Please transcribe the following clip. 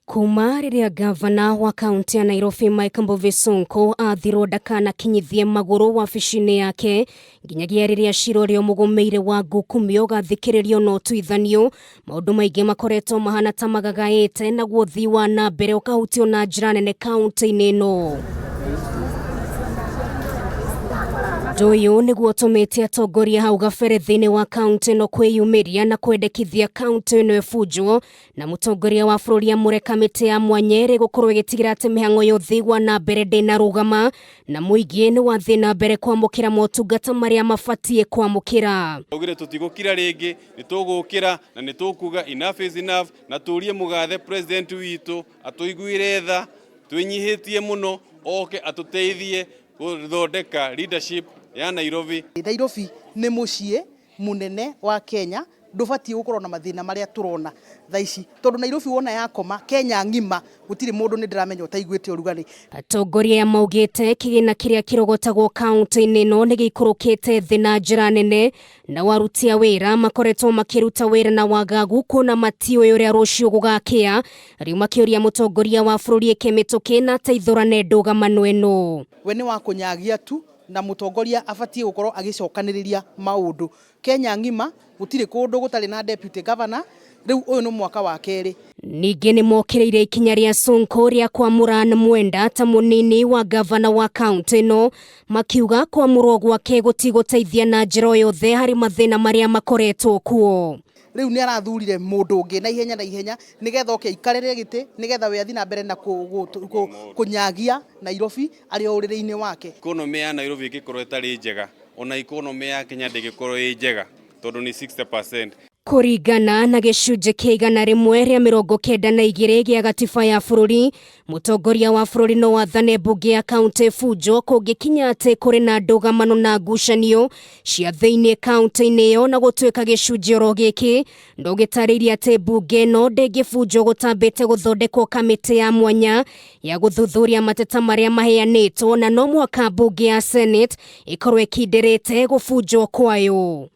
Kuma rĩrĩa ngavana wa kaunti ya Nairobi Mike Mbuvi Sonko athirwo ndakanakinyithie magũrũ wabici-inĩ yake nginyagia rĩrĩa cira ũrĩa ũmũgũmĩire wa ngukumio ũgathikĩrĩrio na ũtuithanio, maũndũ maingĩ makoretwo mahana ta magagaĩte naguo ũthii wa na mbere ũkahutio na njĩra nene kaunti-inĩ ĩno. Ũndũ ũyũ nĩguo ũtũmĩte atongoria hau gabere thĩinĩ wa kaunti ĩno kwĩyumĩria na kwendekithia kaunti ĩno ĩbunjwo na mũtongoria wa bũrũri amũre kamĩtĩ ya mwanya ĩrĩ gũkorwo ĩgĩtigĩra atĩ mĩhang'o ya ũthii wa na mbere ndĩnarũgama na mũingĩ nĩ wathiĩ na mbere kwamũkĩra motungata marĩa mabatiĩ kwamũkĩra. Augire tũtigũkira rĩngĩ, nĩ tũgũkĩra na nĩ tũkuga enough is enough, na tũrie mũgathe president witũ atũiguĩre tha, twĩnyihĩtie mũno, oke atũteithie gũthondeka leadership ya Nairobi. Nairobi nĩ mũciĩ mũnene wa Kenya, ndũbatiĩ gũkorwo na mathĩna marĩa tũrona thaa ici, tondũ Nairobi wona yakoma Kenya ng'ima gũtirĩ mũndũ nĩ ndĩramenya ũtaiguĩte ũrugarĩ. Atongoria aya maugĩte kĩgĩna kĩrĩa kĩrogotagwo kaunti-inĩ ĩno nĩ gĩikũrũkĩte thĩ na njĩra nene, nao aruti a wĩra makoretwo makĩruta wĩra na wagagu kuona matiũĩ ũrĩa rũciũ gũgakĩa, rĩu makĩũria mũtongoria wa bũrũri eke mĩtũkĩ na ateithũrane ndũgamano ĩno. We nĩ wa kũnyagia tu, na mũtongoria abatiĩ gũkorwo agĩcokanĩrĩria maũndũ. Kenya ng'ima gũtirĩ kũndũ gũtarĩ na deputy governor, rĩu ũyũ nĩ mwaka wa kerĩ. Ningĩ nĩ mokĩrĩire ikinya rĩa Sonko rĩa kwamũra Anne Mwenda ta mũnini wa gavana wa kaunti ĩno, makiuga kwamũrwo gwake gũtigũteithia na njĩra o yothe harĩ mathĩna marĩa makoretwo kuo. Rĩu nĩ arathurire mũndũ ũngĩ na ihenya na ihenya nĩgetha oke aikarĩre gĩtĩ nĩgetha we athiĩ na mbere na kũnyagia Nairobi arĩ o ũrĩrĩ-inĩ wake. Economy ya Nairobi ĩngĩkorwo ĩtarĩ njega, ona economy ya Kenya ndĩngĩkorwo ĩ njega tondũ nĩ 60%. Kũringana na gĩcunjĩ kĩa 192 gĩa gatiba ya bũrũri, mũtongoria wa bũrũri no athane mbunge ya kaunti ĩbunjwo kũngĩkinya atĩ kũrĩ na ndũgamano na ngucanio cia thĩinĩ kaunti-inĩ ĩyo, na gũtuĩka gĩcunjĩ oro gĩkĩ no gĩtarĩirie atĩ mbunge ĩno ndĩngĩbunjwo gũtambĩte gũthondekwo kamĩtĩ ya mwanya ya gũthuthuria mateta marĩa maheanĩtwo, na no mũhaka mbunge ya Senate ĩkorwo ĩkindĩrĩte gũbunjwo kwayo.